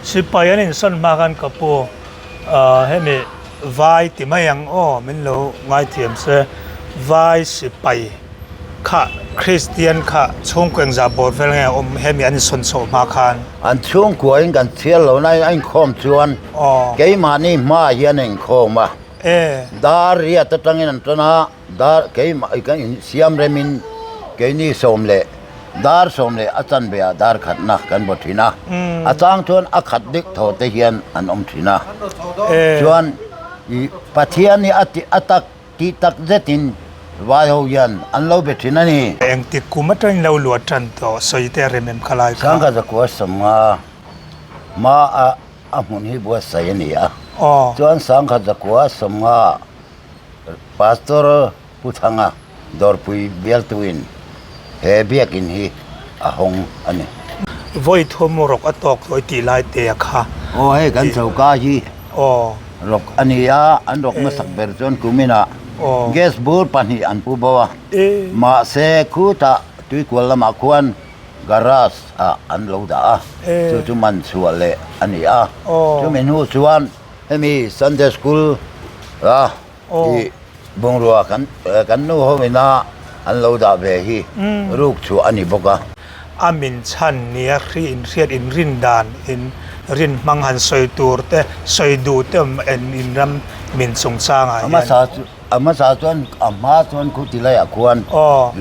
Sipai an insawn hma khan ka pu hemi vai ti mai ang aw min lo ngaithiam se vai sipai kha Kristian kha chhungkaw engzah bawr vel nge a awm hemi an insawn chhoh hma khan. An chhungkua in kan chhiar lo na a inkhawm chuan keimahni hmaah hian a inkhawm a dar riat atangin an tan a. Dar keimah i kan insiam remin keini sawm leh dar sawm leh a chanve ah dar khatna kan vaw thin a, a chang chuan a khat dik thaw te hian an awm thin a. Chuan i Pathian hi a ti a tak tih tak zetin vai ho hian an lo be thin a ni. Engtik kum atangin lo luah tan tawh sawi te a rem em kha lai kha. Sangha zakua sawmnga hma a a hmun hi buatsaih a ni a, chuan sangha zakua sawmnga Pastor Pu Thanga Dawrpui bialtuin he biakin hi a hawng a ni. Vawi thum rawk a tawk tawh i tih lai te a kha. Aw hei kan choka hi rawk a ni a, an rawk hmasak ber chuan kuminah gas bur pahnih an pu bo a, mahse khutah tuikual lamah khuan garage ah an lo dah a, chu chu man chhuah leh a ni a, chumi hnu chuan Hemi Sunday School a i bungrua kan kan nu ho ina an lo dah ve hi ruk chhuah a ni bawk a. A min chhan nia hri in hriat in rin dan in rin hmang han sawi tur te sawi duh te awm en in ram min chungchang ah hian. A hmasa chu a hmasa chuan a hma chuan khu ti laiah khuan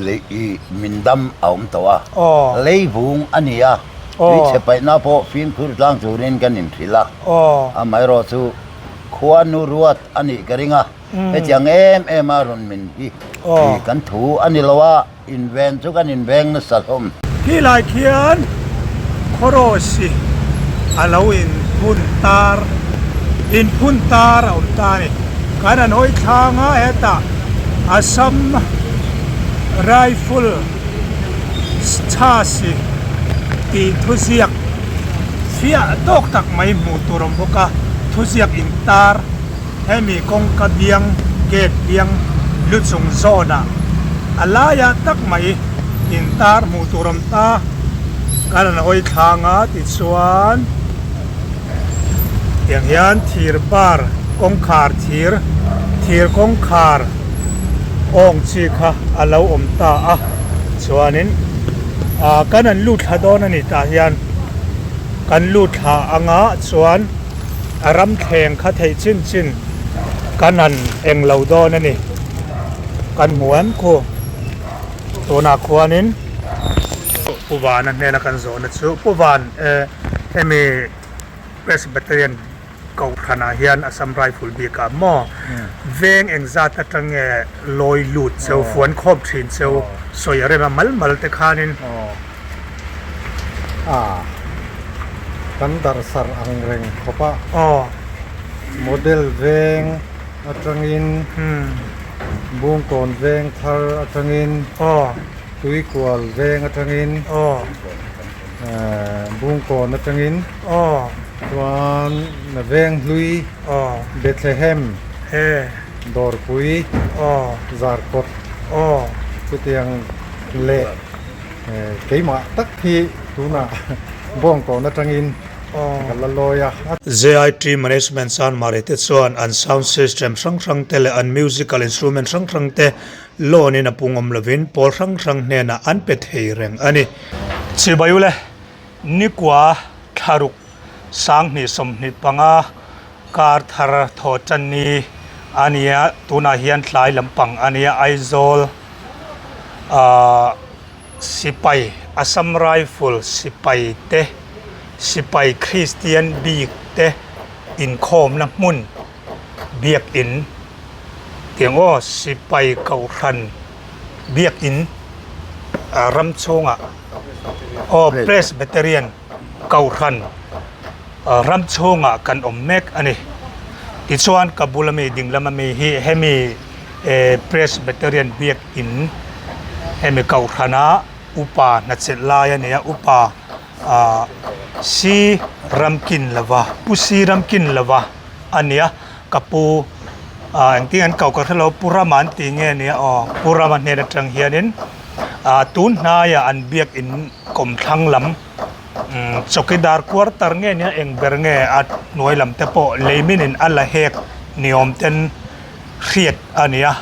lei i min dam a awm tawh a lei vung a ni a tui chhe paihna pawh fimkhur tlang turin kan inhrilh a. Amaherawh chu khuanu ruat a nih ka ring a, hetiang em em a rawn min hi kan thu a ni lo a, inven chu kan inveng nasa hlawm. Khilai khian Khawrawsi a lo inphun tar, inphun tar a awm ta a ni. Kan han hawi thlang a, hetah Assam Rifle Chhasi tih thuziak Fiah tawk tak mai hmuh tur awm bawk a, thuziak intar hemi kawngka biang, gate biang lu chung zawnah a laiah tak mai intar hmuh tur awm ta. Kan han hawi thlang a tichuan tiang hian thir bar kawngkhar thir thir kawngkhar awng chi kha a lo awm ta a chuanin ah kan han lut thla dawn a ni tah hian. Kan lut thla anga chuan a ram thleng kha theih chin chin kan han eng lo dawn a ni. Kan hmu em khu tunah khuanin Pu Vana hnena kan zawhna chu Pu Van hemi Presbyterian Kohhranah hian Assam Rifle bikah maw veng engzat atang nge lawi lut cheu fuan khawp thin cheu sawi a rem a mal mal te khanin. A kan darhsarh ang reng khawp a model veng atangin Bungkawn veng thar atangin Tuikual veng atangin Bungkawn atangin chuan Venghlui, Bethlehem, Dawrpui, Zarkawt chutiang leh keimah tak hi tunah Bawngkawn atangin ka la lawi a. JIT Management Chanmari te chuan an sound system hrang hrang te leh an musical instrument hrang hrang te loan in a pungawm lovin pawl hrang hrang hnenah an pe thei reng a ni. Chibai ule, Nikua Thlaruk 25 25 kar thar thaw tan ni a nia, tunah hian tlai lampang a nia, Aizawl ah sipai Assam Rifle sipai te sipai Kristian bik te inkhawmna hmun biakin tiang aw sipai kohhran biakin ram chhungah aw Presbyterian kohhran ram chhungah kan awm mek a ni tichuan ka bula mi ding lama mi hi hemi Presbyterian biakin hemi kohhrana upa hnachelh lai a ni a upa ah si ramkin lova pu si ramkin lova a ni a ka pu ah engtin an ko ka hrelo pu rama an tih nge nia aw pu rama hnen atang hianin ah tun hnaiah an biakin kawmthlang lam. Chawkidar quarter nge nia eng ber nge a hnuai lam te pawh lei minin a la hek ni awm ten hriat a ni a,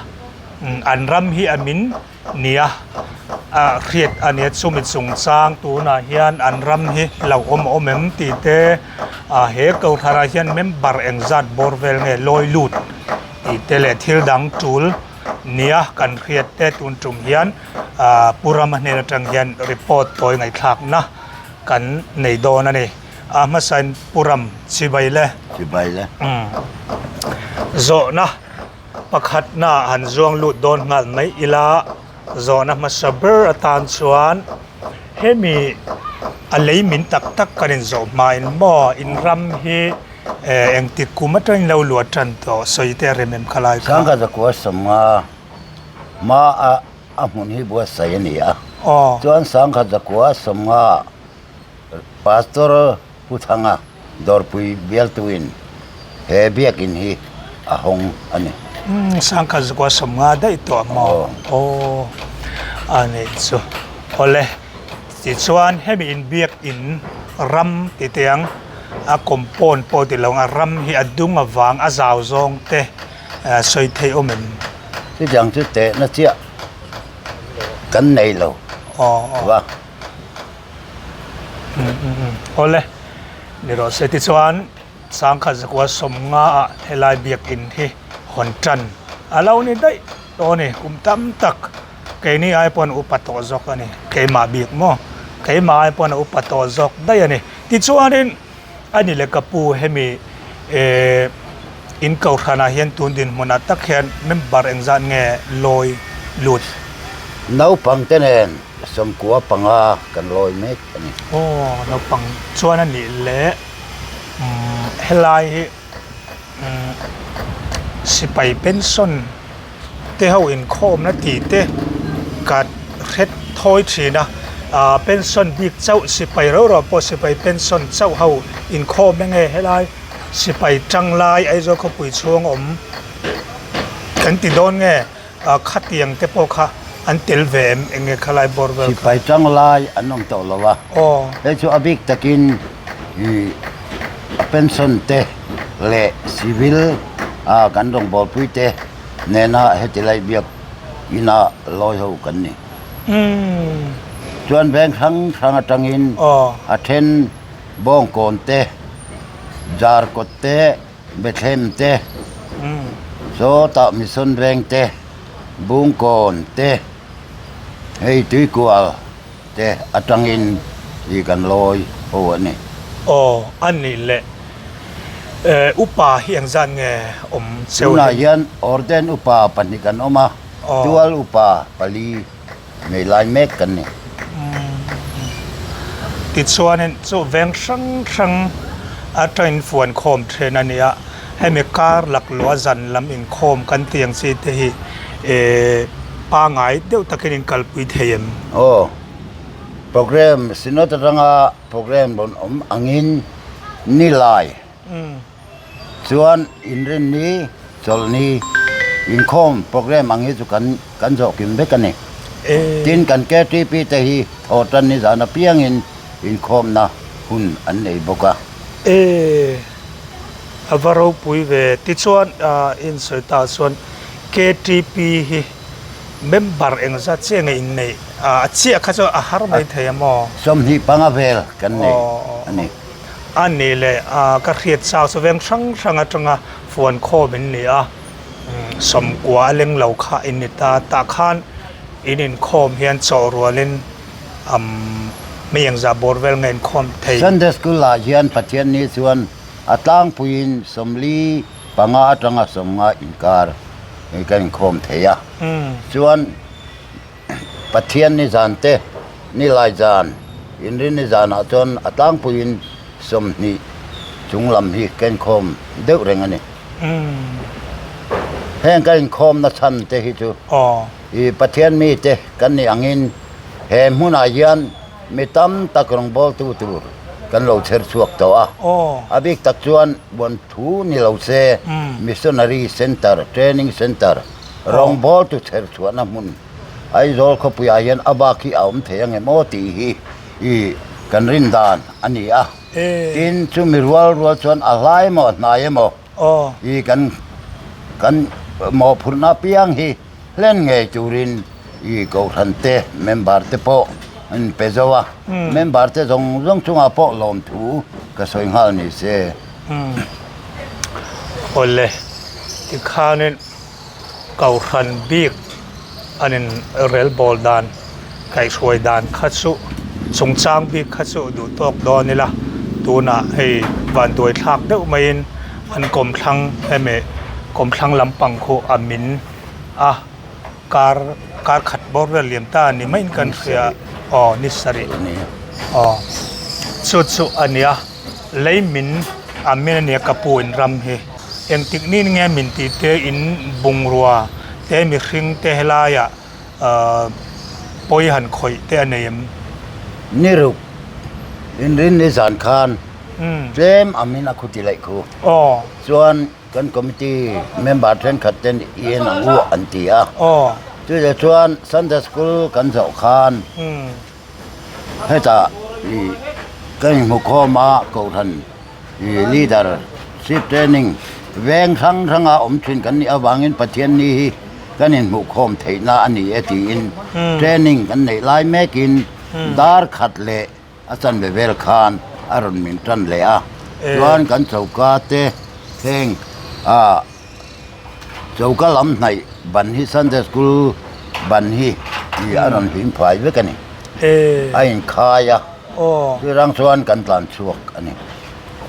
an ram hi a min nia ah hriat a nia chumi chungchang tunah hian an ram hi hlauhawm a awm em tih te ah he kohhranah hian member engzat bawr vel nge lawi lut tih te leh thil dang tul nia kan hriat te tun tum hian ah Pu Rama hnen atang hian report tawi ngaihthlakna kan nei dawn a ni a hmasain Pu Ram chibai le chibai le umm zawhna. Pakhatna han zuang lut dawn nghal mai ila, zawhna hmasa ber atan chuan hemi a lei min tak tak kan inzawh hmain maw in ram hi engtik kum atangin lo luah tan tawh sawi te a rem em kha lai kha. Sangha zakua sawmnga hma a a hmun hi buatsaih a ni a, chuan sangha zakua sawmnga Pastor Pu Thanga Dawrpui bialtuin he biakin hi a hawng a ni. Umm Sangkhat zakua sawmnga daih tawh maw? Aw a nih chu. Awle tichuan hemi in biakin ram ti teh ang a compound pawh ti lo ang a ram hi a dung avang a zau zawng te sawi theih awm em? Chutiang chu tehna chiah kan nei lo va. Awle, ni rawh se tichuan Sangkhat zakua sawmnga ah helai biakin hi hawn tan a lo ni daih tawh a ni, kum tam tak keini ai pawn upa tawh zawk a ni, keimah bik maw keimah ai pawn a upa tawh zawk daih a ni. Tichuanin a ni leh ka pu hemi eh in kohhranah hian tun dinhmunah tak hian member engzat nge lawi lut? Naupang te nen Sawmkua panga kan lawi mek a ni. Aw, naupang chuan a nih leh umm helai hi umm sipai pension te ho inkhawmna tih te ka hre thawi thin a, ah pension bik chauh sipai rau rau pawh sipai pension chauh ho inkhawmna nge helai sipai tanglai Aizawl khawpui chhung awm kan ti dawn nge? Ah khatiang te pawh kha an tel ve em eng nge khalai bawr vel kha? Sipai tang lai an awm tawh lo a. Aw. Hei chu a bik takin ih a pension te leh civil ah kan rawngbawlpui te nena heti lai biak ina lawi ho kan ni. Umm. Chuan veng hrang hrang atangin Aw. a then Bawngkawn te, Zarkawt te, Bethlehem te, sawtah Mission Veng te, Bungkawn te, hei Tuikual te atangin i kan lawi ho a ni. Aw, a nih leh upa hi engzat nge awm cheu Tunah hian Orden upa pahnih kan awm a, Tual upa pali. Nei lai mek kan ni. Tichuanin chu veng hrang hrang atangin fuan khawm then a ni a, hemi kar laklawh a zan lam inkhawm kan tih ang chi te hi eh pangai deuh takin in kalpui thei em? Aw, program Synod atanga program rawn awm angin ni lai. Chuan inrinni, chawlhni, inkhawm program ang hi chu kan kan zawh kim vek a ni. Tin, kan KTP te hi thawhtan ni zan apiangin inkhawmna hun an nei bawk a. E, a va ropui ve. Tichuan, insawi ta chuan KTP hi member engzat chiah nge inneih? A chiah kha chu a har mai thei a maw? 25 vel kan nei a ni. A nih leh ka hriat chak chu veng hrang hrang atanga fuan khawm in ni a, sawmkua a leng lo kha in ni ta. Tah khan in inkhawm hian chawh rualin umm mi engzah bawr vel nge inkhawm thei. Sunday School ah hian Pathian ni chuan a tlangpuiin 45 atanga 50 inkar kan inkhawm thei a, chuan Pathian ni zan te, Nilai zan, Inrinni zanah chuan a tlangpuiin 20 chung lam hi ka inkhawm deuh reng a ni. Heng ka inkhawmna chhan te hi chu i Pathian mite kan nih angin he hmunah hian mi tam tak rawngbawltu tur kan lo chher chhuak tawh a. A bik tak chuan Buanthu ni lo se Missionary Centre, Training Centre, Rawngbawltu chher chhuahna hmun Aizawl khawpuiah hian a bak hi a awm thei ang em aw tih hi i kan rin dan a ni a. Tin, chumi rual rual chuan a hlai emaw a hnai emaw i kan kan mawhphurhna apiang hi hlen ngei turin i kohhran te member te pawh an pe zo a. Member te zawng zawng chungah pawh lawmthu ka sawi nghal ni se. Awle, tikhanin Kohhran bik an in relbawl dan, kaihhruai dan kha chu chungchang bik kha chu duh tawk dawn ila, tunah hei vanduai thlak deuh maiin an kawmthlang emaw kawmthlang lampang khu a min a kar kar khat bawr vel liam ta ni maiin kan hria aw ni sarih aw chu chu a nia. Lei min a min a nia ka pu in ram hi. Engtik nin nge min tih te in bungrua te mihring te helaiah ahh pawi han khawih te a nei em? Ni ruk in rin ni zan khan tlem a min a khuti laih khu. Chuan kan committee member thenkhat ten i en ang u an ti a. Chutah chuan Sunday school kan zawh khan. Hetah ih ka inhmu khawm a kohhran ih leader chief training veng hrang hranga awm thin kan nih avangin Pathian ni hi kan inhmuh khawm theihna a ni e tiin training kan neih lai mekin dar khat leh a chanve vel khan a rawn min tan leh a chuan kan choka te heng ah Choka lam hnaih ban hi Sunday School ban hi ih a rawn hlim fai vek a ni. A inkhai a, churang chuan kan tlan chhuak a ni.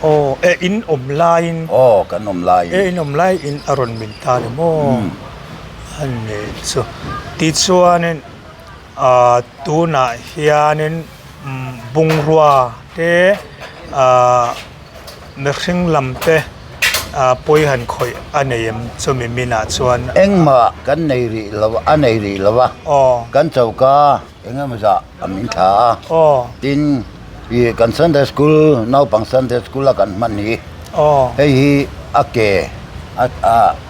Aw, e in awm laiin. Aw, kan awm laiin. E in awm laiin a rawn min ta ni maw? A ni chu. Tichuanin ah tunah hianin bungrua te ah. Mihring lam te pawi han khawih a nei em chumi minah chuan? Engmah kan nei rih lo a nei rih lo a, kan choka eng emaw zah a min thla a, tin ih kan Sunday school naupang Sunday school a kan hman hi hei hi a ke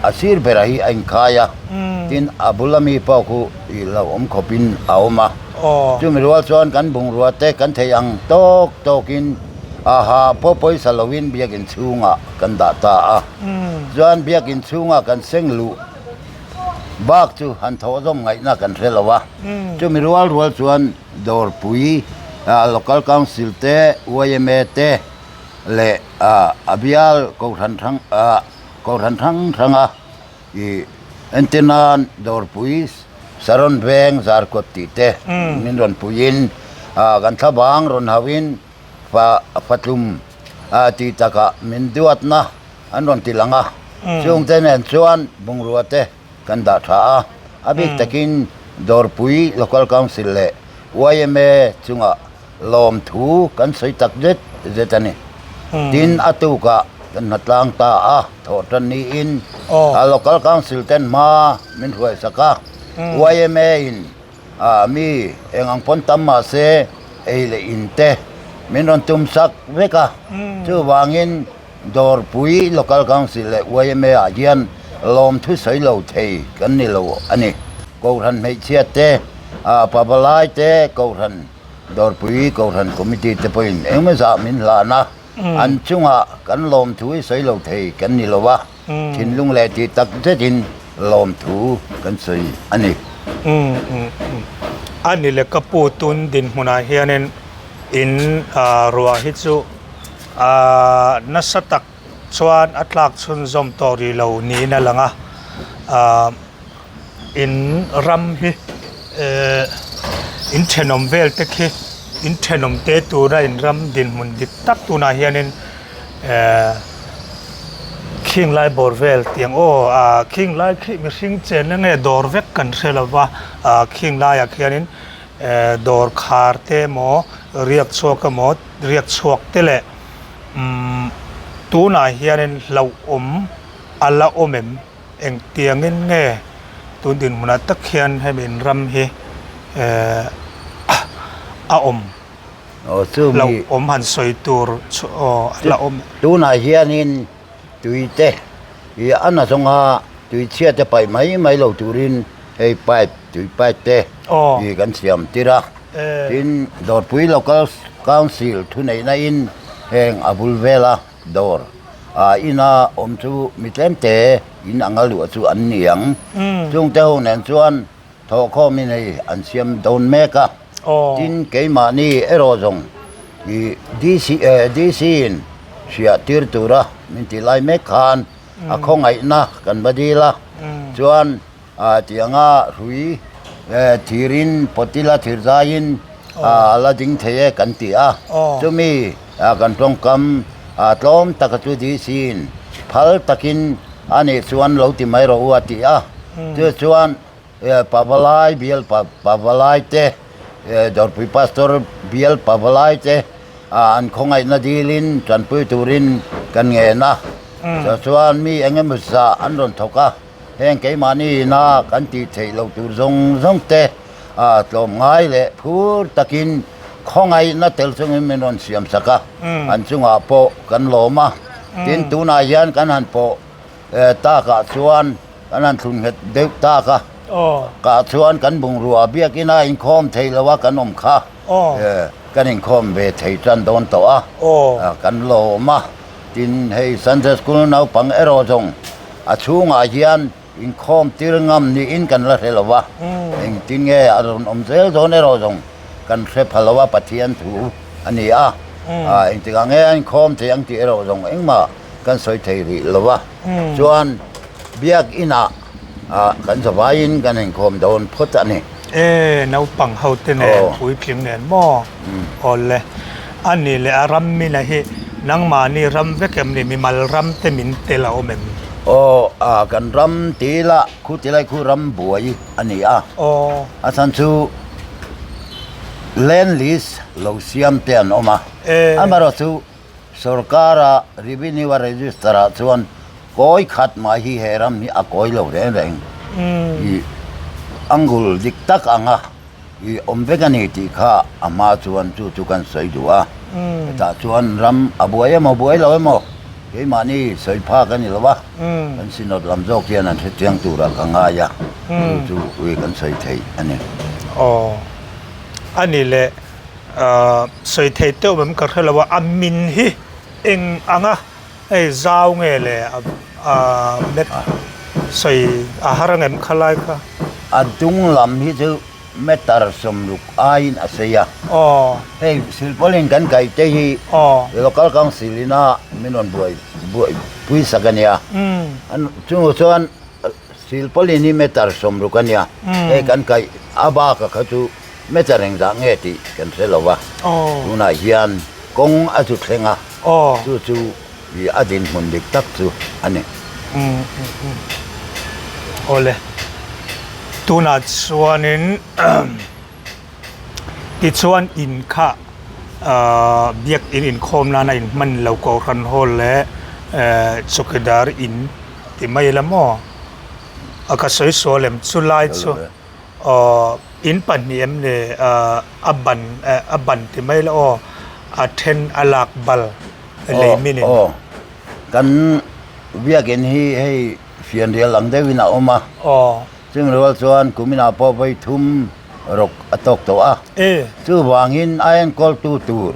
a sir berah hi a inkhai a, tin a bula mi pawh khu ih lo awm khawpin a awm a, chumi rual chuan kan bungrua te kan theih ang tawk tawkin. Aha pawh pawisa loin biakinn chhungah kan dah ta a, chuan biakinn chhungah kan seng luh bak chu han thawh zawm ngaihna kan hre lo a, chumi rual rual chuan dawrpui local council te, yma te leh a bial kohhran hrang kohhran hrang hranga ih entir nan dawrpui Saron veng zarkawt tih te min rawn puiin kan thlavang rawn hauhin fa fatlum tih takah min duatna an rawn ti lang a, chungte nen chuan bungrua te kan dah tha a, a bik takin Dawrpui Local Council leh yma chungah lawmthu kan sawi tak zet zet a ni. Tin, a tukah kan hnatlang ta a, thawhtan niin a Local Council ten hma min hruaisak a, yma in mi eng ang pawn tam mah se ei leh in te min rawn tum sak vek a, chuvangin Dawrpui Local Council leh yma ah hian lawmthu sawi lo thei kan ni lo a ni. Kohhran hmeichhia te, pavalai te, Kohhran Dawrpui Kohhran Committee te pawhin engemaw zah min hlan a, an chungah kan lawmthu hi sawi lo thei kan ni lo a, thinlung leh tih tak zetin lawmthu kan sawi a ni. A ni le ka pu tun dinhmunah hianin in ruah hi chu Ahh nasa tak chuan a tlak chhunzawm tawh rih lo niin a lang a, ahh in ram hi ehh in thenawm vel te khi in thenawm te tura in ram dinhmun dik tak tunah hianin ehh khing lai bawr vel tiang aw ahh khing lai khi mihring chenna nge dawr vek kan hre lo va ahh khing laiah khianin ehh dawr khar te emaw riak chhuak emaw. Riak chhuak te leh umm tunah hianin hlauhawm a la awm em? Engtiangin nge tun dinhmunah tak hian hemi in ram hi eh a awm? Hlauhawm han sawi tur chu aw a la awm. Tunah hianin tui te ih a na zawnga tui chhia te paih mai mai lo turin hei pipe tui pipe te ih kan siam tir a. Tin Dawrpui local. Council thuneihna in heng a bul vela dawr ah ina awm chu mi tlemte in anga luah chu an ni ang. Chungte ho nen chuan Thawhkhawm in hei an siam dawn mek a, tin keimahni erawh zawng i DC DC in hriah tir tura min tih lai mek khan a khawngaihna kan va dil a, chuan tianga hrui thirin pawtila thir zaiin a la ding thei e kan ti a, chumi kan tawngkam tlawm taka chu DC in phal takin a nih chuan lo ti mai rawh u a ti a, chu chuan Pavalai bial Pavalai te Dawrpui Pastor bial Pavalai te an khawngaihna dilin tanpui turin kan ngen a, chuan mi eng emaw zah an rawn thawk a, heng keimahni ina kan tih theih loh tur zawng zawng te tlawm ngai leh phur takin khawngaihna tel chungin min rawn siam sak a, an chungah pawh kan lawm a, tin tunah hian kan han pawh takah chuan Kan han thlun nghet deuh tak a, kah chuan kan bungrua biakin a inkhawm thei lo a kan awm kha, kan inkhawm ve thei tan dawn tawh a, kan lawm a, tin hei Sunday School naupang erawh zawng a chhungah hian inkhawm tir ngam niin kan la hre lo a, engtin nge a rawn awm zel dawn erawh zawng kan hre pha lo a, Pathian thu a ni a, engtikah nge a inkhawm thei ang tih erawh zawng engmah kan sawi thei rih lo a, chuan. Biakinah kan zavaiin kan inkhawm dawn phawt a ni. E, naupang ho te nen, puitling nen maw? Awle, a ni leh a ram mina hi nangmahni ram vek em ni? Mimal ram te min tel a awm em? Aw, kan ram ti ila khu ti lai khu ram buai a ni a. Aw. A chhan chu land lease lo siam te an awm a. E. Amaherawhchu Sorkara revenue a register ah chuan kawi khat mah hi he ram hi a kawi lo reng reng i angul dik tak anga i awm vek a ni tih kha a hma chuan chu chu kan sawi duh a, hetah chuan ram a buai emaw buai lo emaw keimahni sawi phak a ni lo a, kan synod lam zawk hian an hrechiang turah ka ngai a, chu chu ui kan sawi theih a ni. Aw a ni leh. Sawi thei teuh em ka hre lo a, a min hi eng anga hei zau nge le a met sawi a har ang em khalai kha? A dung lam hi chu meter sawmruk aiin a sei a. Aw. Hei silpawlin kan kaih te hi local council ina min rawn buai buai pui sak a nia. Chungah chuan silpawlin hi meter sawmruk a nia. Hei kan kaih a bak a kha chu. Meter engzah nge tih kan hre lo va, tunah hian kawng a zu thleng a, chu chu i a dinhmun dik tak chu a ni. Awle, tunah chuanin tichuan in kha biakin inkhawm nana inhman lo Kohhran Hall leh Chawkidar in ti mai ila maw? A ka sawi sual em chu lai chu. Aw in pahnih em ni a ban a ban ti mai la aw a then a lak bal lei min in. Aw kan biakin hi hei fianrial ang deuhin a awm a. Aw. Chumi rual chuan kuminah pawh vawi thum rawk a tawk tawh a. E. Chuvangin a enkawltu tur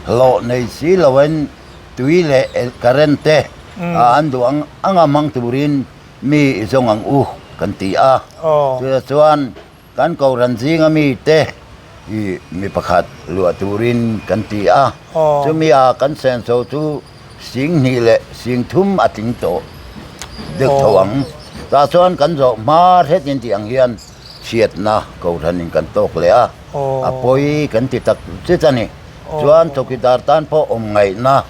hlawh nei si loin tui leh current te an duh ang anga hmang turin Mi i zawng ang u kan ti a, chutah chuan kan Kohhran zinga mite i mi pakhat luah turin kan ti a, chumi a kan senso chu sing hnih leh sing thum a tling tawh deuh tho ang. Tah chuan kan zawh hma hretin tih ang hian chhiatna Kohhranin kan tawk leh a, a pawi kan ti tak zet a ni. Chuan chawkidar tan pawh awm ngaihna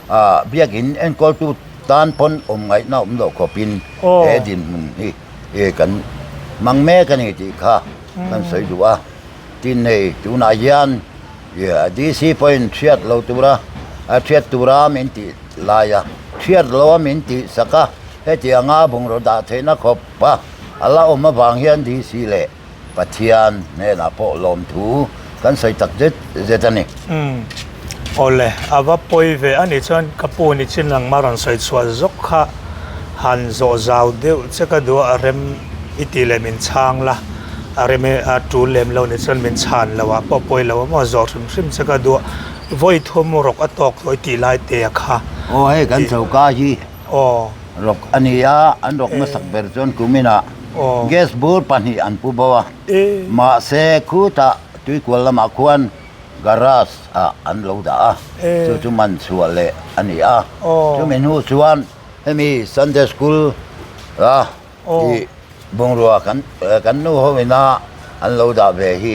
Ah, biakin enkawltu tan pawn awm ngaihna awm loh khawpin he dinhmun hi e kan hmang mek a ni tih kha kan sawi duh a. Tin hei tunah hian DC pawhin thiat lo tura a thiat tura min tih lai a, thiat lo a min tih sak a, hetianga bungraw dah theihna khawp a a la awm avang hian DC leh Pathian hnenah pawh lawmthu kan sawi tak zet zet a ni. Umm. Awle, a va pawi ve a nih chuan ka pu ni chin ang mah rawn sawi chhuah zawk kha han zawh zau deuh che ka duh a, a rem i tih leh min chhang la, a rem i a tul lem lo nih chuan min chhan lo ah pawh pawi lo a maw zawh hrim hrim che ka duh a. Vawi thum rawk a tawk tawh i tih lai te a kha. Aw hei kan choka hi rawk a ni a, an rawk hmasak ber chuan kuminah gas bur pahnih an pu bo a, mahse khutah tuikual lamah khuan garage ah an lo dah a, chu chu man chhuah leh a ni a, chumi hnu chuan hemi Sunday school a I bungrua kan kan nu ho ina an lo dah ve hi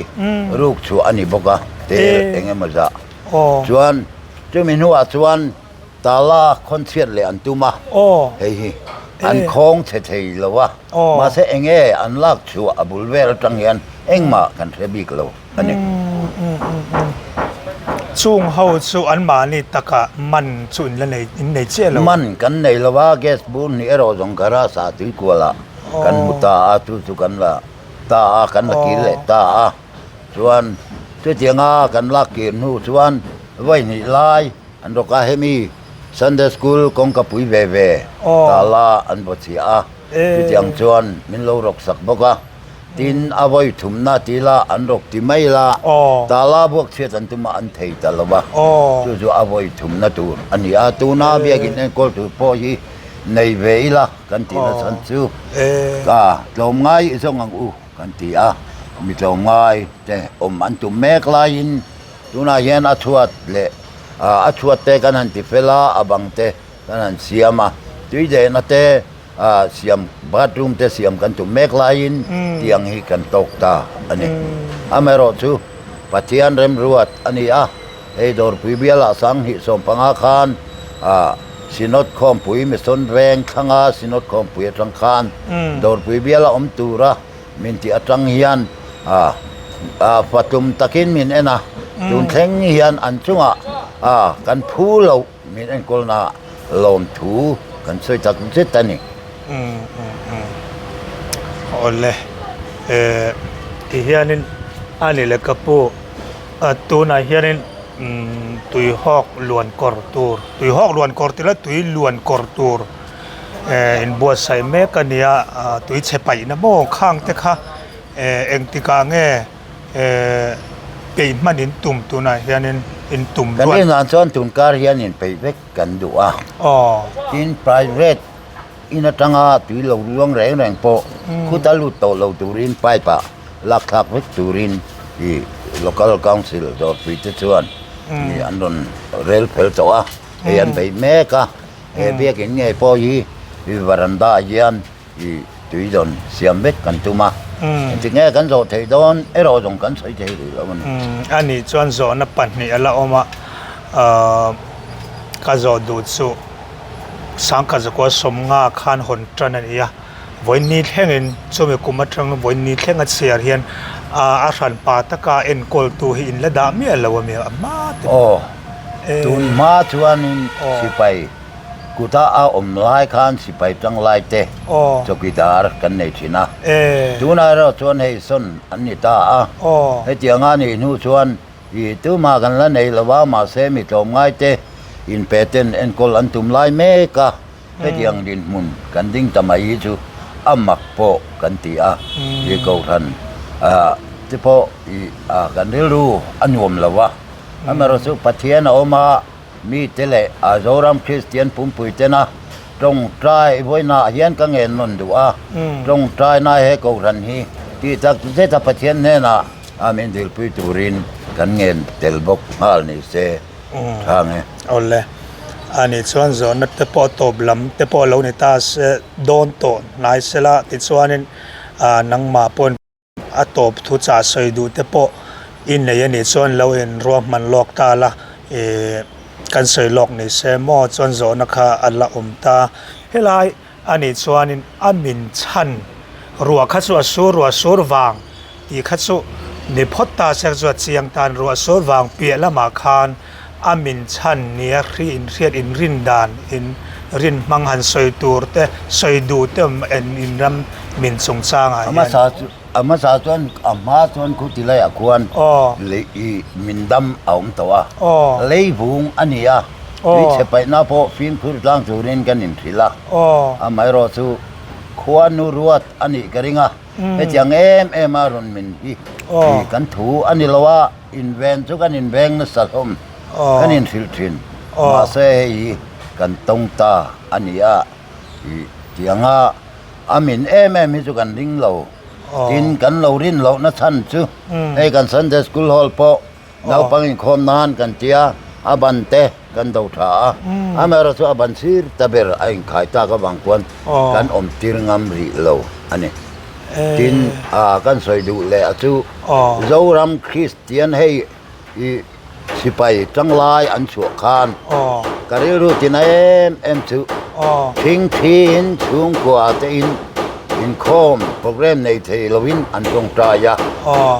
ruk chhuah a ni bawk a tel eng emaw zah. Chuan chumi hnuah chuan tala khawn chhiat leh an tum a, hei hi an khawng chhe thei lo a, mahse eng nge an lak chhuah a bul vel atang hian engmah kan hre bik lo. a ni. Chung ho chu anmahni taka man chu in la nei in nei chiah lo. Man kan nei lo a, gas bur hnih erawh zawng garage ah tuikual ah kan hmu ta a, chu chu kan la ta a, kan la kir leh ta a. Chuan chutianga kan lak kir hnu chuan vawi hnih lai an rawk a, hemi Sunday School kawngka pui ve ve tala an vaw chhiah a, chutiang chuan min lo rawk sak bawk a. Tin, a vawi thumna ti la, an rawk ti mai la, tala buak chhiat an tum a, an thei ta lo va. Chu chu a vawi thumna tur a ni a, tuna biakin enkawl tur pawh hi nei ve ila kan tihna chhan chu ka tlawmngai i zawng ang u kan ti a, mi tlawmngai te awm an tum mek laiin tunah hian a chhuat leh a chhuat te kan han ti fel a, a bang te kan han siam a, tui dehna te A siam bathroom te siam kan tum mek laiin tiang hi kan tawk ta a ni. Amaherawh chu Pathian remruat a ni a, hei Dawrpui bialah Sanghnih 15 khan a Synod Khawmpui Mission Veng thlanga Synod Khawmpui atang khan Dawrpui biala awm tura min tih atang hian a fatlum takin min en a, tun thleng hian an chungah a kan phu loh. Min enkawlna lawmthu kan sawi tak zet a ni. Awle, ti hianin a ni le ka pu, tunah hianin tuihawk luan kawr tur, tuihawk luan kawr tih la tui luan kawr tur inbuatsaih mek a ni a, tui chhe paihna maw khang te kha engtikah nge Peih hman in tum tunah hianin in tum Kan inah chuan tunkar hian in peih vek kan duh a. Tin private in atanga tui lo luang reng reng pawh khuta lut tawh lo turin pipe ah lak thlak vek turin i local council dawrpui te chuan i an rawn rel fel tawh a. Hei an beih mek a. He biakin ngei pawh hi i varanda ah hian I tui dawn siam vek kan tum a, engtik nge kan zawh theih dawn erawh zawng kan sawi thei rih lo a ni. A nih chuan zawhna pahnih a la awm a, ka zawh duh chu Sangkhat zakua sawmnga khan hawn tan a ni a, vawiin thlengin chumi kum atang vawiin thleng a chhiar hian a hranpa taka enkawltu hi in la dah miah lo a mi a hma te. Aw, tun hma chuanin sipai. Kuta a awm lai khan sipai tang lai te chawkidar kan nei thin a, tunah erawh chuan hei sawn an ni ta a, hetianga nih hnu chuan i tumah kan la nei lo a, mahse mi tlawmngai te inpe ten enkawl an tum lai mek a, hetiang dinhmun kan ding ta mai hi chu a mak pawh kan ti a, i kohhran te pawh i kan rilru a nuam lo a, amaherawhchu chu Pathian a awm a. Mite leh a Zoram Kristian pumpui tena tawngtai vawiinah hian ka ngen nawn duh a, tawngtaina he Kohhran hi tih tak zeta Pathian hnenah a min dilpui turin kan ngen tel bawk nghal ni se tha nge. Awle, ani chuan zawhna te pawh tawp lam te pawh lo ni ta se dawn tawh hnai sela tichuanin nangmah pawhin A tawp thu chah sawi duh te pawh i nei a nih chuan lo in ruahman lawk ta la, ih kan sawi lawk ni se maw chuan zawhna kha a la awm ta. Helai a nih chuanin a min chhan ruah kha chu a sur ruah sur vang tih kha chu ni phawt ta se chu a chiang tan ruah sur vang piah lamah khan a min chhan nia hri inhriat inrin dan in rin hmang han sawi tur te sawi duh te awm en in ram min chungchang ah hian. A hmasa chuan a hma chuan khu ti laiah khuan lei i min dam a awm tawh a, lei vung a ni a, tui chhe paihna pawh fimkhur tlang turin kan inhrilh a, amaherawh chu khuanu ruat a nih ka ring a, hetiang em em a rawn min hi kan thu a ni lo a. Inven chu kan inveng nasa hlawm. kan inhrilh thin. Mahse hei hi kan tawng ta a ni a, ih tianga a min em em hi chu kan ring lo. Tin, kan lo rin lohna chhan chu hei kan Sunday School Hall pawh naupang inkhawm nan kan tia, a ban te kan do tha a, amaherawhchu chu a ban sir ta ber a inkhai tak avang khuan kan awm tir ngam rih lo a ni. Tin, kan sawi duh leh a chu Zoram Kristian hei i sipai tanglai an chhuah khan ka rilru tina em em chu thingthiin chhungkua te in inkhawm program nei thei lovin an tawngtai a,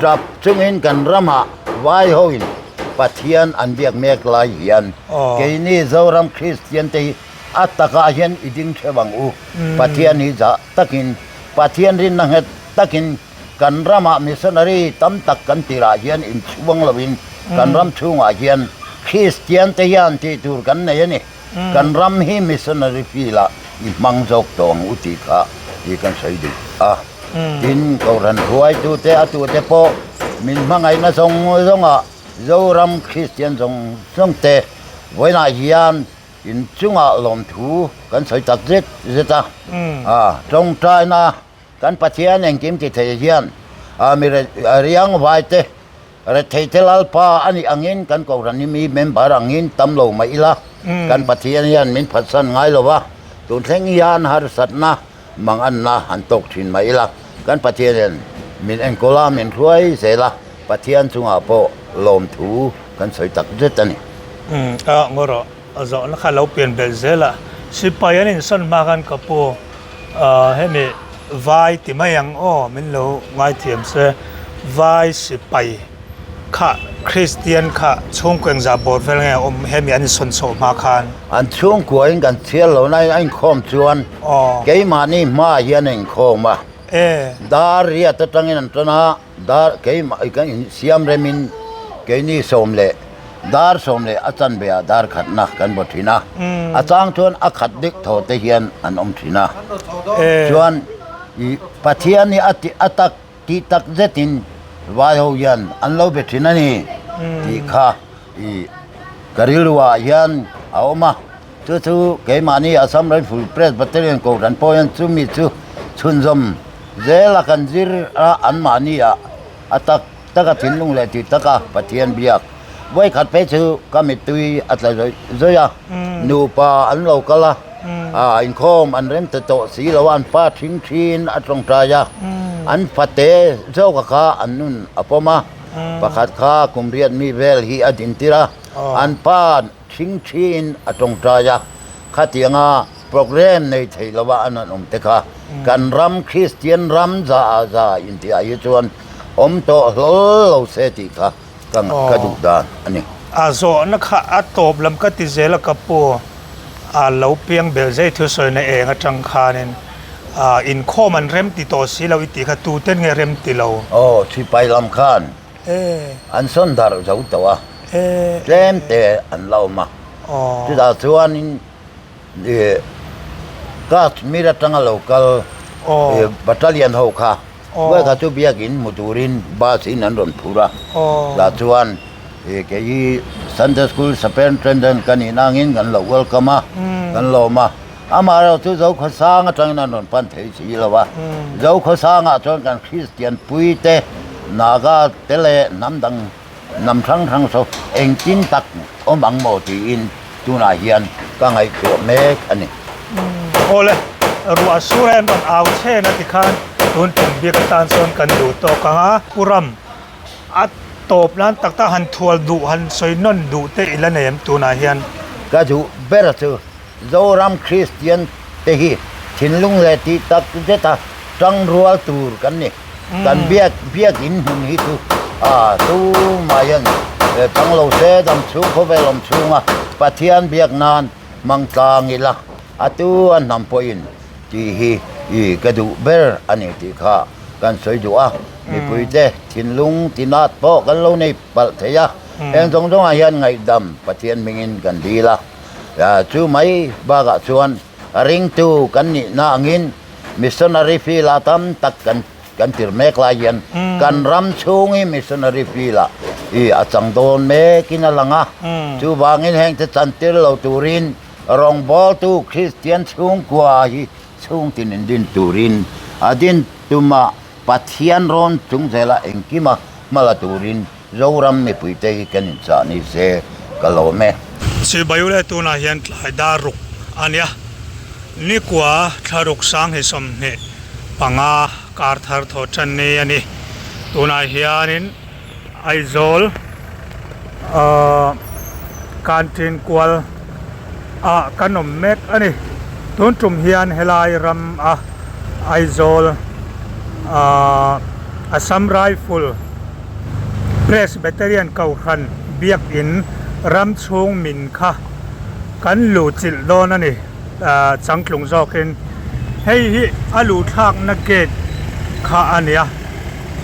tap chungin kan ramah vai hoin Pathian an biak mek lai hian keini Zoram Kristian te hi a takah hian i ding theuh ang u, Pathian hi zah takin Pathian rinna nghet takin Kan ramah missionary tam tak kan tirah hian inchhuang loin kan ram chhungah hian Kristian te hian tih tur kan nei a ni. Kan ram hi missionary field ah i hmang zawk tawh ang u tih kha i kan sawi duh a. Tin, Kohhran hruaitute a tute pawh min hmangaihna zawng zawngah Zoram Kristian zawng zawng te vawiinah hian inchungah lawmthu kan sawi tak zet zet a. Tawngtaina Kan Pathian engkim ti thei hian mi riang vaite retheite Lalpa a nih angin kan Kohhran hi mi member angin tam lo mai ila kan Pathian hian min phatsan ngai lo va, tun thleng hian harsatna manganna han tawk thin mai ila kan Pathian hian min enkawl a, min hruai zel a, Pathian chungah pawh lawmthu kan sawi tak zet a ni. A ngaw rawh. A zawhna kha lo pian belh zel a, sipai an insawn hma khan ka pu hemi vai ti mai ang aw min lo ngaithiam se, vai sipai kha Kristian kha chhungkaw engzah bawr vel nge a awm hemi an insawn chhoh hma khan? An chhungkua in kan chhiar lo na a inkhawm chuan keimahni hmaah hian a inkhawm a, dar riat atangin an tan a, Dar keimah i kan insiam remin keini 11 dar 10 a chanve ah dar khatna kan vaw thin a, a chang chuan a khat dik thaw te hian an awm thin a. Chuan i Pathian hi a ti a tak tih tak zetin vai ho hian an lo be thin a ni tih kha i ka rilru ah hian a awm a. Chu chu keimahni Assam Rifle Presbyterian Kohhran pawh hian chumi chu chhunzawm Zela kan zir a, anmahni ah a tak tak a thinlung leh tih tak a Pathian biak. Vawikhat phei chu ka mittui a tla zawih zawih a, nupa an lo kal a, ah inkhawm an rem ta tawh si lo a, an pa thing thin a tawngtai a, an fate zawka kha an nun a pawm a, pakhat kha kum riat mi vel hi a dintir a, an pa thing thin a tawngtai a, khatianga Program nei thei lova an han awm te kha kan ram Kristian ram za ah za intih ah hi chuan awm tawh hlawl lo se tih kha ka ka duh dan a ni. A zawhna kha a tawp lam ka ti zel a ka pu a lo piang bel zai thusawina eng atang khanin inkhawm an rem ti tawh si lo i tih kha tuten nge rem ti lo? Aw sipai lam khan an sawn darh zo tawh a tlem te an la awm a chutah chuanin Kashmir atanga lo kal battalion ho kha Buaikha chu biakin hmu turin bus in an rawn phur a, tah chuan kei hi Sunday School Superintendent ka nih nangin kan lo welcome a, kan lawm a, amaherawh chu Zokhawsang atangin an rawn pan thei si lo a, Zokhawsangah chuan kan Kristian puite Naga te leh hnam dang Hnam hrang hrang saw engtin tak awm ang maw tiin tunah hian ka ngaihtuah mek a ni. Awle, ruah sur a en rawn au chhen a tikhan tun tum bik atan chuan kan duh tawk ang a. Pu Ram, a tawp nan tak tak han thual duh, han sawi nawn duh te i la nei em tunah hian? Ka duh ber chu Zoram Kristian te hi thinlung leh tih tak zeta tangrual tur kan ni. Kan biak biakin hmun hi chu a tumah hian tang lo se dam chhung khawvel awm chhunga Pathian biak nan hmang tlang ila a tu a hnam pawhin tih hi i ka duh ber a ni tih kha kan sawi duh a. Mipuite thinlung tinat pawh kan lo nei palh thei a, heng zawng zawngah hian ngaihdam Pathian hmingin kan dil a. Chu mai bakah chuan ringtu kan nihna angin missionary field-ah tam tak kan. kan tir mek lai hian kan ram chhung hi missionary field ah i a chang dawn mekin a lang a. Chuvangin hengte chantir lo turin rawngbawltu Kristian chhungkua hi chhungtin in din turin a din tuma Pathian rawn chung zela engkima hma la turin Zoram mipuite hi kan inchah ni se ka lawm e. Chibai tunah hian tlai dar ruk a nia. Nikua thlaruk sang hi 25 kar thar thaw tan ni a ni. Tunah hianin Aizawl ahh Canteen kual ah kan awm mek a ni. Tun tum hian helai ram a Aizawl ahh Assam Rifle Presbyterian Kohhran Biakin ram chhung min kha kan luh chilh dawn a ni ahh changtlung zawkin hei hi a luh thlakna gate kha a nia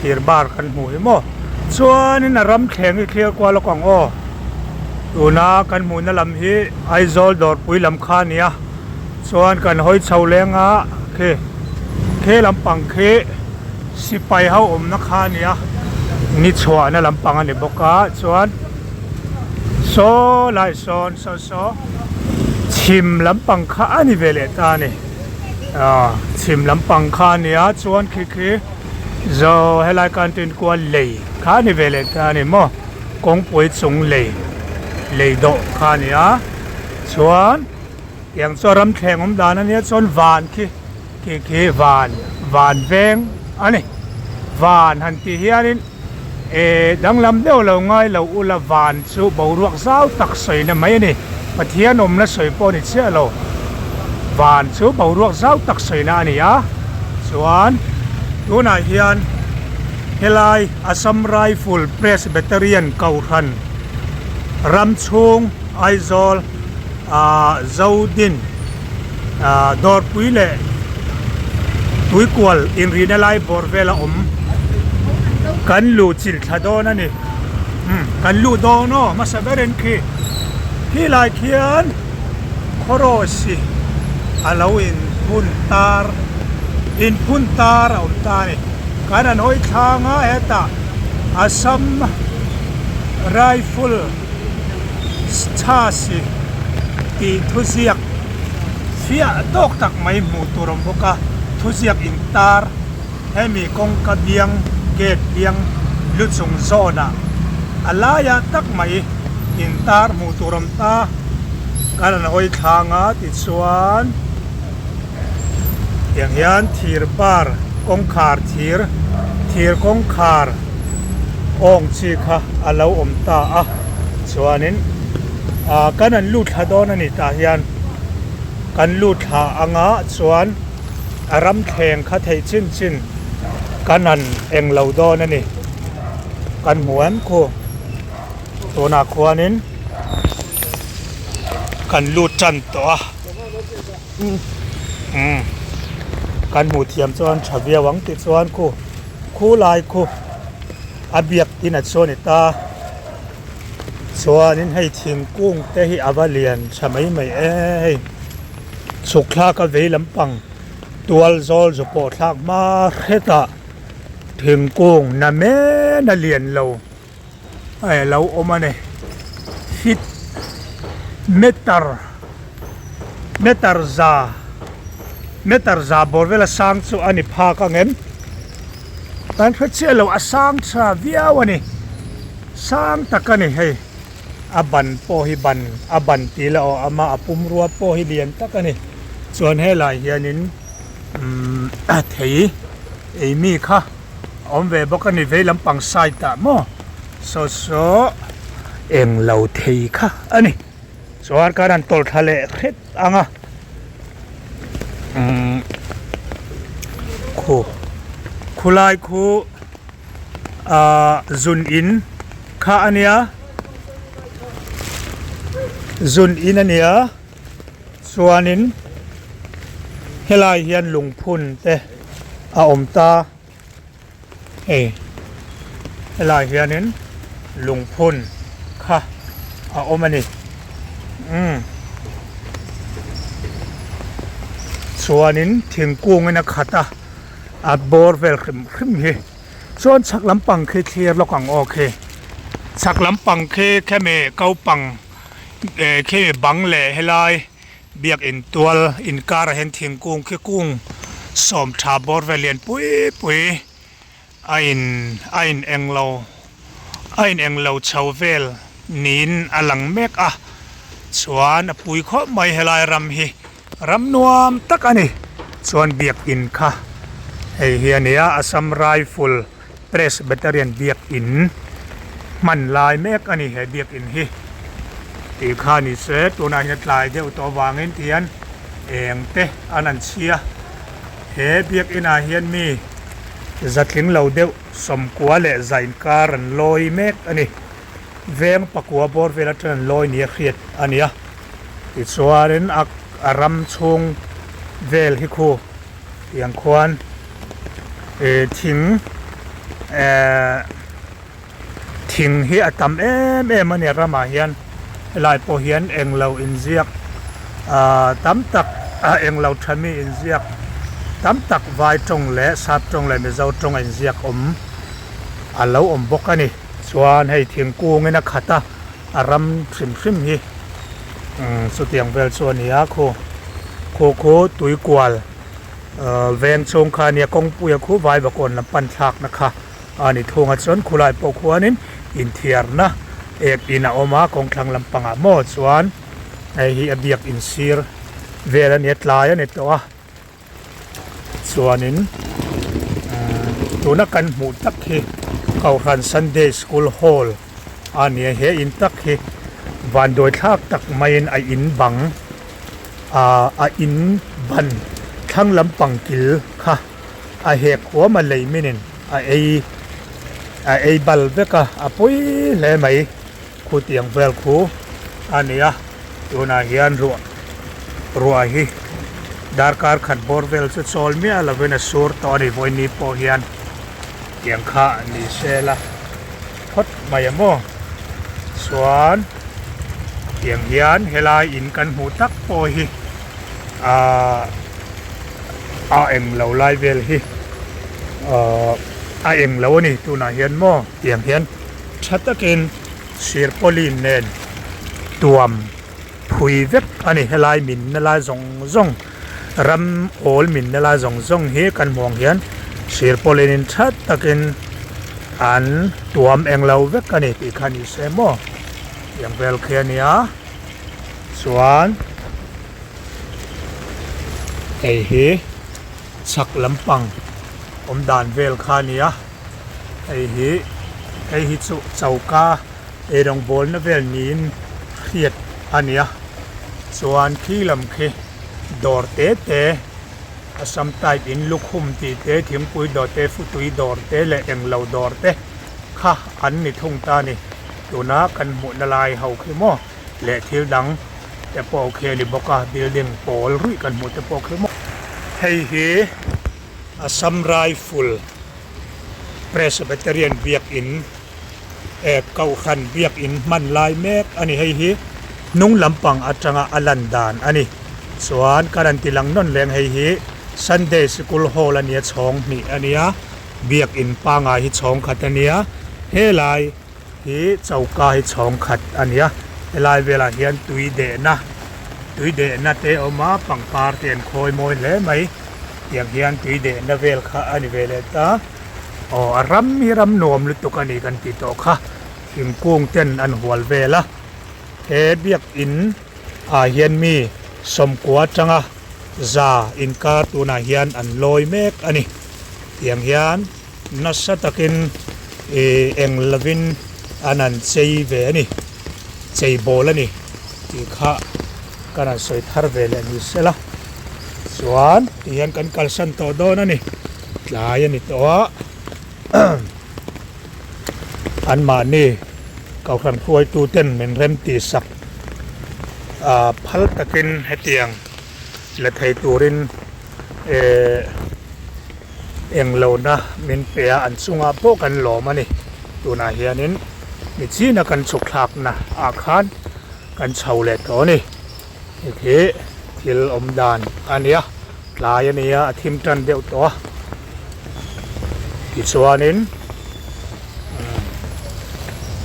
thir bar kan hmuh hi maw chuanin a ram thleng hi thlir kual lawk ang aw tuna kan hmuhna lam hi Aizawl dawrpui lam kha a nia chuan kan hawi chho leng a khi khi lampang khi. Sipai ho awmna kha a nia, ni chhuahna lampang a ni bawk a, chuan saw lai sawn saw saw chhim lampang kha a ni ve leh ta a ni, aw chhim lampang kha a nia chuan khi khi zo helai canteen kual lei kha a ni ve leh ta a ni maw kawngpui chung lei lei dawh kha a ni a, chuan tiang chu a ram thleng awm dan a nia chuan van khi. Khi khi van van veng a ni. Van han tih hianin eh danglam deuh lo ngai lo ula van chu boruak zau tak sawina mai a ni. Pathian awmna sawi pawh a ni chiah lo. Van chu boruak zau tak sawina a ni a. Chuan tunah hian helai Assam Rifle Presbyterian Kohhran ram chhung Aizawl ah Zodin ah dawrpui leh tuikual inrihna lai bawr vel a awm kan luh chilh thla dawn a ni umm kan luh dawn aw hmasa berin khi khi lai khian khawrawsi a lo inphun tar inphun tar a awm ta a ni kan han hawi thlang a hetah Assam Rifle. Chhasi tih thuziak fiah tawk tak mai hmuh tur a awm bawk a, thuziak intar hemi kawngka biang gate biang lu chung zawnah a laiah tak mai intar hmuh tur a awm ta, kan han hawi thlang a tichuan tiang hian thir bar kawngkhar thir thir kawngkhar awng chi kha a lo awm ta a chuanin ah kan an lut thla dawn a ni tah hian kan lut thla anga chuan a ram thleng kha theih chin chin kan han eng lo dawn a ni kan hmu em khu tunah khuanin kan lut tan tawh a. Umm kan hmuh thiam chuan tha viau ang tih chuan khu khu lai khu a biak in a chuan i ta chuanin hei thingkung te hi a va lian tha mai mai e hei chhuk thlak a vei lampang tual zawl zu pawh thlak hma hretah thingkung na men a lian lo. a lo awm a ni feet meter meter za meter za bawr vela sang chu a ni phak ang em kan hre chiah lo a sang tha viau a ni sang tak a ni hei a ban pawh hi ban a ban tih la aw ama a pumrua pawh hi lian tak a ni chuan helai hianin umm thei ei mi kha. A awm ve bawk a ni vei lampang side ah maw saw saw eng lo thei kha a ni chuan khan an tawlh thla leh hret ang a umm khu khulai khu ahh zun in kha a nia zun in a nia chuanin helai hian lungphun te a awm ta hei helai hianin lungphun kha a awm a ni umm chuanin thingkungin a khat a. A bawr vel hrim hrim hi chuan chhak lampang khi thlir lawk ang aw khi chhak lampang khi khemi kopang eh khemi bang leh helai biakin tual inkar ah hian thingkung khi kung sawm tha bawr vel lian pui pui a in a in englo a in englo chho vel niin a lang mek a chuan a pui khawp mai helai ram hi. Ram nuam tak a ni. Chuan biakin kha hei hi a nia Assam Rifle Presbyterian biakin hman lai mek a ni he biakin hi tih kha ni se tunah hian a tlai deuh tawh avangin tihian eng te an an chhia he biakin ah hian mi zatling lo deuh sawmkua leh za inkar an lawi mek a ni veng pakua bawr vel atang an lawi nia hriat a ni a. Tichuanin a a ram chhung vel hi khu tiang khuan ih thing ehh thing hi a tam em em a ni a ramah hian helai pawh hian englo inziak ahh tam tak ah englo tha mi inziak tam tak vai tawng leh sap tawng leh mizo tawng a inziak awm a lo awm bawk a ni. Chuan hei thingkungin a khat a. A ram hrim hrim hi chutiang vel chu a ni a khu khu khu tui kual veng chhung kha a nia kawngpuia khu vaivakawn lam pan thlakna kha a ni thung a chuan khulai pawh khuanin inthiarna ek in a awm a kawngthlang lampangah maw chuan hei hi a biak insir vel a nia tlai a ni tawh a. Chuanin tuna kan hmuh tak hi Kohhran Sunday School Hall a ni a, he in tak hi vanduai thlak tak maiin a in bang ah a in ban thlang lampang kil kha a hek huam a lei minin a ei a ei bal vek a, a pawi hle mai khutiang vel khu a ni a. Tunah hian ruah ruah hi darkar khat bawr vel chu chawl miah lovin a sur tawh a ni vawiin pawh hian tiang kha ni se la phawt mai ang aw chuan tiang hian helai in kan hmuh tak pawh hi ahh a eng lo lai vel hi ahh a eng lo a ni tunah hian maw tiang hian tha takin. Sirpawlin nen tuam phui vek a ni. Helai minna lai zawng zawng ram awl minna lai zawng zawng hi kan hmuh ang hian sirpawlin in tha takin an tuam eng lo vek a ni tih kha ni se maw tiang vel khi a nia chuan hei hi chhak lampang awm dan vel kha a ni a. Hei hi hei hi chu choka eirawng bawlna vel niin hriat a ni a chuan khi lam khi dawr te te Assam type in lukhum tih te thingpui dawr te futui dawr te leh englo dawr te kha an ni thung ta a ni tuna kan hmuhna lai ho khi maw leh thil dang te pawh khi a ni bawk a building pawl ruih kan hmuh te pawh khi maw hei hi. Assam Rifle Presbyterian biakin eh Kohhran biakin hman lai mek a ni. Hei hi hnung lampang atanga a lan dan a ni. Chuan ka rawn ti lang nawn leng hei hi Sunday Sikul Hall a nia chhawng hnih a nia, biakin pangai hi chhawng khat a nia, helai hi choka hi chhawng khat a ni a helai velah hian tui dehna tui dehna te a awm a pangpar te an khawi mawi hle mai tiang hian tui dehna vel kha a ni ve leh ta aw a ram hi ram nuam lutuk a ni kan tih tawh kha thingkung ten an hual vel a he biakin ah hian mi sawmkua atanga za inkar tunah hian an lawi mek a ni tiang hian. Nasa takin ih eng lovin an han chei ve a ni, chei bawl a ni tih kha kan han sawi thar ve leh ni sela. Chuan ti hian kan kalsan tawh dawn a ni, tlai a ni tawh a, anmahni kohhran hruaitu ten min rem tih sak ah phal takin hetiang la thei turin eh. Englohna min pe a, an chungah pawh kan lawm a ni. Tunah hianin mi china kan chhuk thlakna ah khan kan chho leh tawh a ni. Hei khi thil awm dan a nia, tlai a nia, a thim tan deuh tawh a. Tichuanin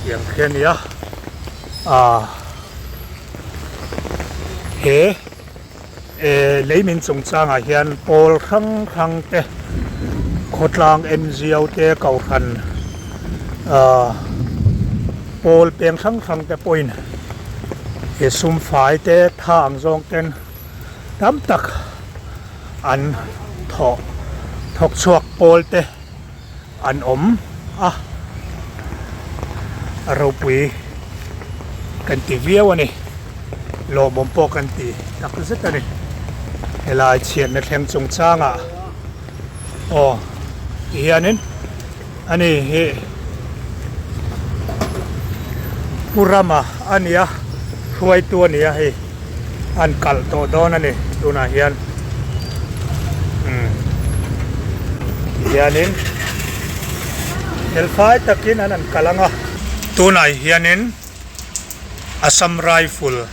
tiang khi a ni a ah he lei min chungchangah hian pawl hrang hrang te khawtlang ngo te kohhran ah pawl peng hrang hrang te pawhin he sum fai te tha ang zawng ten tam tak an thawh thawk chhuak pawl te an awm a a ropui kan ti viau a ni lawmawm pawh kan ti tak zet a ni helai chhiatna thleng chung changah aw ti hianin ani hi Pu Rama a ni a hruaitu a ni a hei an kalh tawh dawn a ni tunah hian umm tihianin felfai takin an han kalh ang a. Tunah hianin Assam Rifle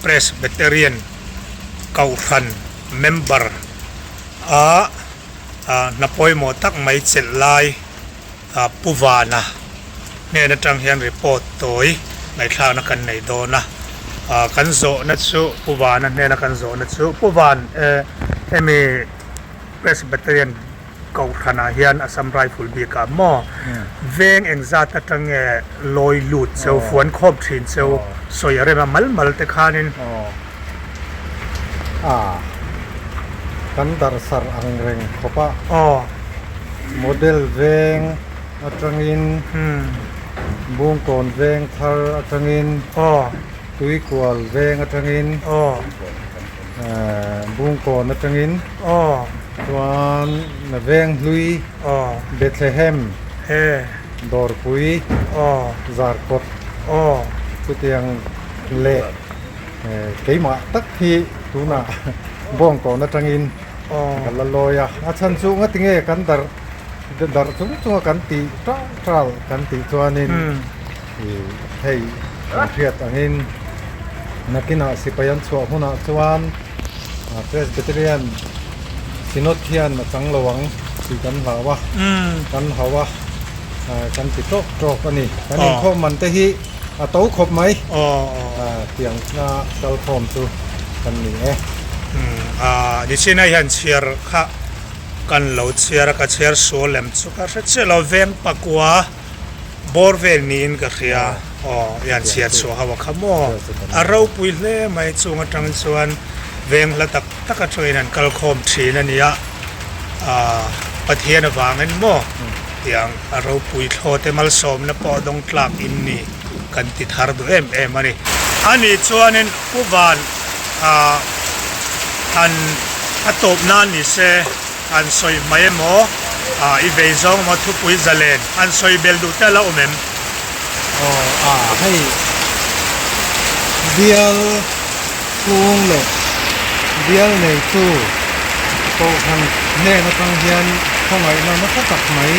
Presbyterian Kohhran member a hna pawimawh tak mai chelh lai Pu Vana hnen atang hian report tawi ngaihthlakna kan nei dawn a, kan zawhna chu Pu Vana hnena kan zawhna chu Pu Van hemi Presbyterian Kohhranah hian Assam Rifle bikah maw veng engzat atang nge lawi lut cheu fuan khawm thin cheu sawi a rem a mal mal te khanin. A kan darhsarh ang reng khawp a. Model veng atangin Bungkawn veng thar atangin Tuikual veng atangin Bungkawn atangin chuan Venghlui Bethlehem Dawrpui Zarkawt chutiang leh Keimah tak hi tunah bawngkawn atangin ka la lawi a, a chhan chu nga tinge kan darh darh chung chunga kan tih ṭal ṭal kan tih chuanin ih hei kan hriat angin nakinah sipai an chhuah hunah chuan Presbyterian Synod hian a chang lo ang tih kan hlau a, kan hau a, kan ti ṭawk ṭawk a ni. Kan inkhawm man te hi. A to khawp mai. Tiang na kal khawm chu kan ni e. Nichina hian chhiar kha kan lo chhiar a, ka chhiar sual lem chu ka hre chiah lo, veng pakua bawr vel niin ka hria. Aw i han chhiar chhuah ho a kha maw? A ropui hle mai chung atang chuan veng hla tak tak atangin an kal khawm thin a nia. Pathian avangin maw? Tiang a ropui thlawte malsawmna pawh dawng tlak in ni kan ti thar duh em em a ni. Ani chuanin Pu Van ah han a tawp nan ni se han sawi hmai emaw ah i vei zawng emaw thupui zalen han sawi bel duh te a la awm em? Aw a hei bial chhung leh bial neitu kohhran hnen atang hian khawngaihna nasa tak mai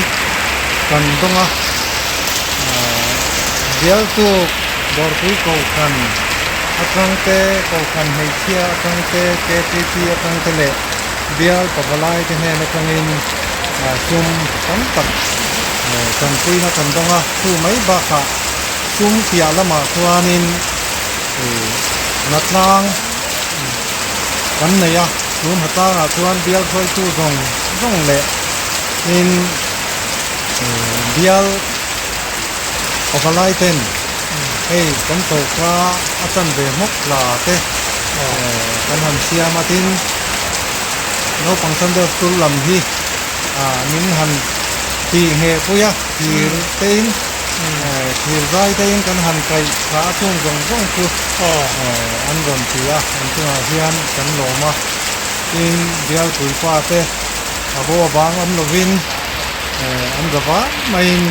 kan dawng a, bialtu dawrpui kohhran atang te, kohhran hmeichhia atang te, KTP atang te leh bial pavalai te hnen atangin sum tam tak tanpuina kan dawng a, chu mai bakah sum piah lamah chuanin. Hnatlang kan nei a, chu hnatlangah chuan bial hruaitu zawng zawng leh in bial pavalai ten hei kan choka a chanve hmawk tla te kan han siam a tin naupang Sunday school lam hi min han tih ngheh pui a thir te in. Thir zai te in kan han kaih thla a chung zawng zawng chu an rawn ti a, an chungah hian kan lawm a, tin bialpui pa te a bo avang awm lovin an za vang maiin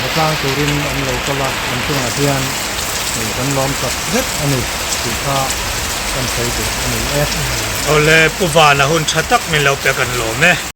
hawtlang turin an lo kal a, an chungah hian kan lawm tak zet a ni tih kha kan sawi duh a ni e. Awle Pu Vana hun tha tak min lo pe kan lawm e.